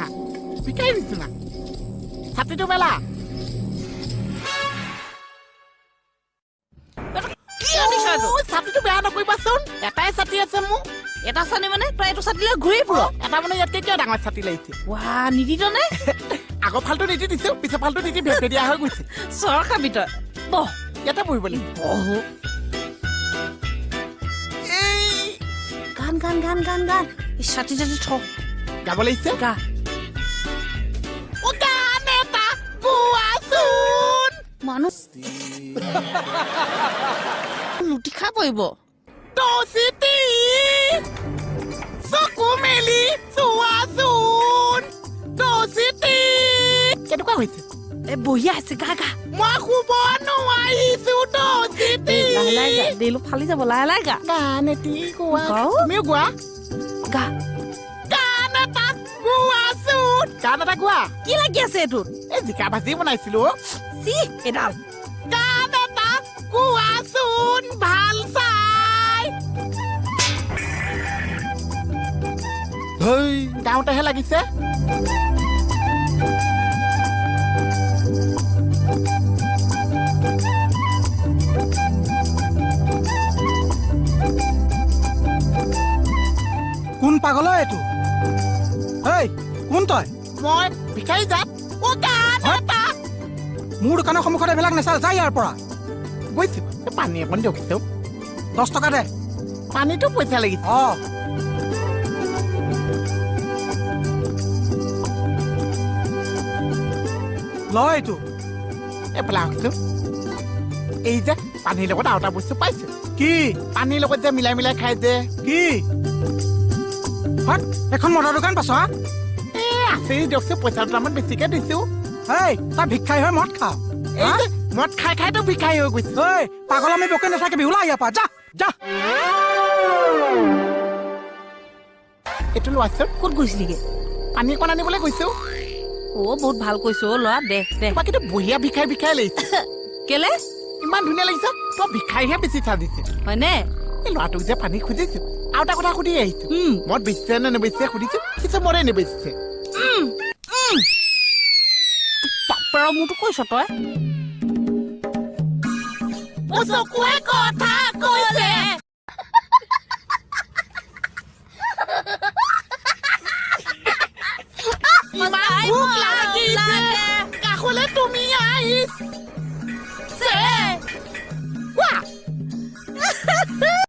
আহা, ভিখাৰী নিচিনা। ছাতিটো মেলা। কি আনিছ এইটো? ঐ, ছাতিটো বেয়া নকৰিবাচোন, এটাই ছাতি আছে মোৰ। এটা ছাতি মানে তই এইটো ছাতি লৈ ঘূৰি ফুৰ? এটা মানে ইয়াতকে কিয় ডাঙৰ ছাতি লাগিছে? ৱা, নিদিত নে? আগৰ ফালটো নিদি দিছো, পিছৰ ফালটো নিদি ভেপেৰিয়া হৈ গৈছে। চৰ খাবি তই, বহ। ইয়াতে বহিব লাগিব। বহ। এই গান গান গান গান গান, এই ছাতি ছাতি থ। গাব লাগিছে। গা। ও গান এটা গোৱাচোন। মানুহ লুটি খাই পৰিব। দোস্তি চকু মেলি চোৱাচোন, দোস্তি কেনেকুৱা হৈছে? এ বঢ়িয়া আছে, গা গা। মই শুব নোৱাৰিছো দোস্তি। লাহে লাহে গা, দেলো ফালি যাব, লাহে লাহে গা। গান এটি গোৱা। গাওঁ? তুমিও গোৱা। গা। গান এটা গোৱাচোন, গান এটা গোৱা। কি লাগি আছে এইটোত? এই জিকা ভাজি বনাইছিলো অ'। চি এডাল। গান এটা গোৱাচোন ভাল চাই। হেই, গাওঁতেহে লাগিছে। কোন পাগল ঐ এইটো? হেই, কোন তই? মই ভিখাৰী জাত। অ গান এটা। মোৰ দোকানৰ সন্মুখত এইবিলাক নেচাল, যা ইয়াৰ পৰা। গৈছো, এই পানী অকণ দিয়কচোন। 10 টকা দে। পানীটো পইচা লাগিছে। অ। ল এইটো। এইফালে আহকচোন। এই যে পানীৰ লগত আৰু এটা বস্তু পাইছো। কি? পানীৰ লগত যে মিলাই মিলাই খাই যে। কি? হত, এখন মদৰ দোকান পাইছ হা? এ আছেই দিয়কচোন, পইচা দুটামান বেছিকে দিছো। হেই, তই ভিক্ষাৰী হৈ মদ খাৱ? এই যে মদ খাই খাইতো ভিক্ষাৰী হৈ গৈছে। ঐ, পাগল আমি বকি নাথাকিবি, ওলা ইয়াৰ পৰা, যা যা। এইটো লোৱাচোন। ক'ত গৈছিলিগে? পানী অকণ আনিবলৈ গৈছো। অ বহুত ভাল কৈছো অ ল'ৰা, দে দে। তোমাক কিন্তু বঢ়িয়া ভিক্ষাৰী ভিক্ষাৰী লাগিছে। কেলে? ইমান ধুনীয়া লাগিছে, তই ভিক্ষাৰীহে বেছি সাজিছে। হয়নে? এই ল'ৰাটোক যে পানী খুজিছো, আৰু এটা কথা সুধি আহিছো। মদ বেচিছে নে নেবেচিছে সুধিছো, সি মদে নেবেচিছে। বাপেৰৰ মোৰটো কৈছ তই? মোৰ চকুৱে কথা কৈছে। ইমান ভোক লাগিছে, কাষলে তুমি আহিছ।